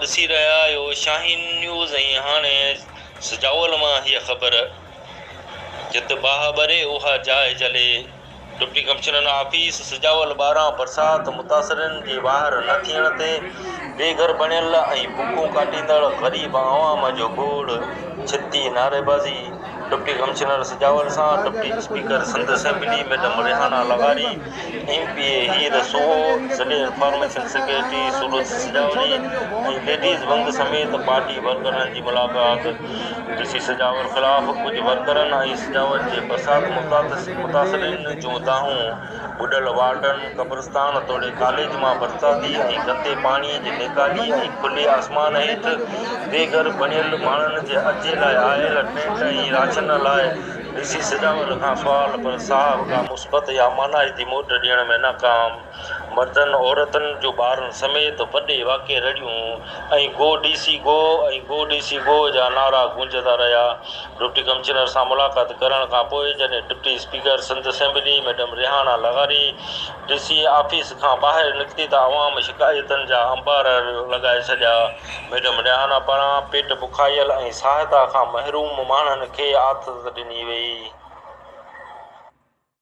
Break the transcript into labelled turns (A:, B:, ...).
A: ڏسي رهيا آهيو شاهين نيوز ۽ هاڻي سجاول مان هيء خبر جت باهه ٻري اها جاء جلي ڊپٽي ڪمشنر آفيس سجاول ٻاهران برسات متاثرين جي واهر نه ٿيڻ تي بي گهر بڻيل ۽ بکون ڪاٽيندڙ غريب عوام جو گوڙ ڇتي نعريبازي ڊپٽي ڪمشنر سجاول سان deputy speaker Sindh assembly madam Rehana لغاري، ايم پي اي هير سوهو، ضلعي انفارميشن سيڪريٽري سورج سجاولي ۽ ليڊيز ونگ سميت پارٽي ورڪرن جي ملاقات، ڊي سي سجاول خلاف ڪجهه ورڪرن ۽ سجاول جي برسات متاثرين جون دانهون. ٻڏل وارڊن، قبرستان توڙي ڪاليج مان برساتي ۽ گندي پاڻي جي نيڪالي ۽ کلي آسمان هيٺ بي گهر بڻيل ماڻهن جي اجهي لاء آيل ٽينٽ ۽ راشن لاء ڊي سي سجاول کان سوال پر صاحب ڪا مثبت يا مانائتي موٽ ڏيڻ ۾ ناڪام. مردن، عورتن جو ٻارن سميت وڏي واڪي رڙيون ۽ go D C go ۽ go D C go جا نعرا گونجندا رهيا. ڊپٽي ڪمشنر سان ملاقات ڪرڻ کان پوء جڏهن deputy speaker Sindh assembly madam Rehana لغاري ڊي سي آفيس کان ٻاهر نڪتي ته عوام شڪايتن جا انبار لڳائي ڇڏيا. ميڊم ريحانا پاران پيٽ بکايل ۽ سهائتا کان محروم ماڻهن کي آٿت ڏني وئي.